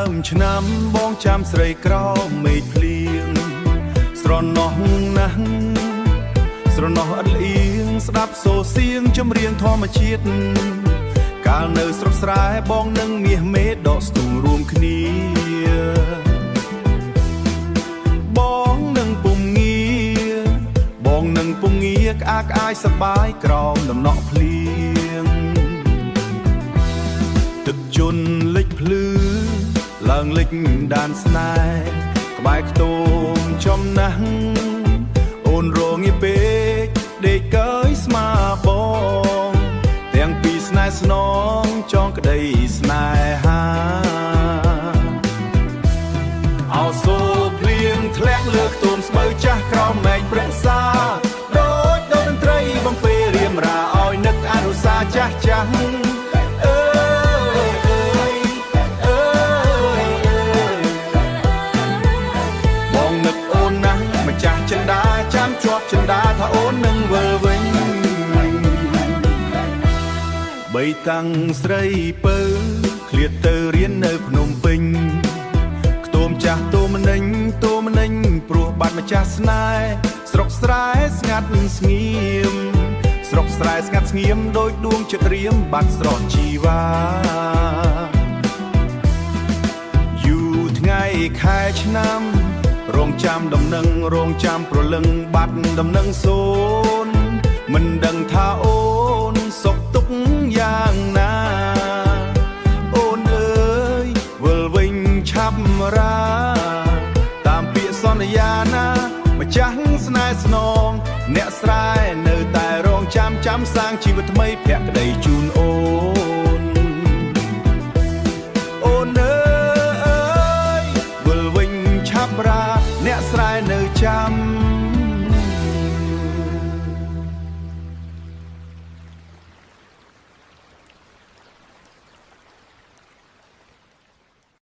មឆ្នាំបងចាំស្រីក្រោមមេឃភ្លៀងស្រណោះណាស់ស្រណោះឥតលៀងស្ដាប់សូរសៀងចម្រៀងធម្មជាតិកាលនៅស្រុកស្រែបងនឹងមាសមេដកស្ទូងរួមគ្នាបងនឹងពុំងារបងនឹងពុំងារក្អាកក្អាយសប្បាយក្រោមដំណក់ភ្លៀង ទឹកជន់លិចភ្លឺឡើងលិចដានស្នេហ៍ក្បែរខ្ទមចំណាស់អូនរងាពេកដេកកើយស្មាបងទាំងពីរស្នេហ៍ស្នងចងក្តីស្នេហាអោសូភ្លៀងធ្លាក់លើខ្ទមស្មូវចាស់ក្រោមមេឃព្រឹក្សាដូចតន្ត្រីបំពេរៀមរាឲ្យនឹកអនុសាចាស់ចាស់អើយអើយអើយអើយបងនឹកអូនណាស់ម្ចាស់ចិន្តាចាំជាប់ចិន្តាថាអូននឹងវិលវិញបីតាំងស្រីពៅឃ្លាតទៅរៀននៅភ្នំពេញ ខ្ទមចាស់ទោមនិញទោមនិញព្រោះបាត់ម្ចាស់ស្នេហ៍ស្រុកស្រែស្ងាត់ស្ងៀមស្រុកស្រែស្ងាត់ស្ងៀមដោយដួងចិត្តរៀមបាត់ស្រស់ជីវ៉ាយូរថ្ងៃខែឆ្នាំរងចាំដំណឹងរងចាំប្រលឹងបាត់ដំណឹងសូនមិនដឹងថាអូនសុខទុក្ខយ៉ាងណា អូនអើយវិលវិញឆាប់រាតាមពាក្យសន្យាណាម្ចាស់ស្នេហ៍ស្នងអ្នកស្រែនៅតែរងចាំចាំសាងជីវិតថ្មីភក្តីជូន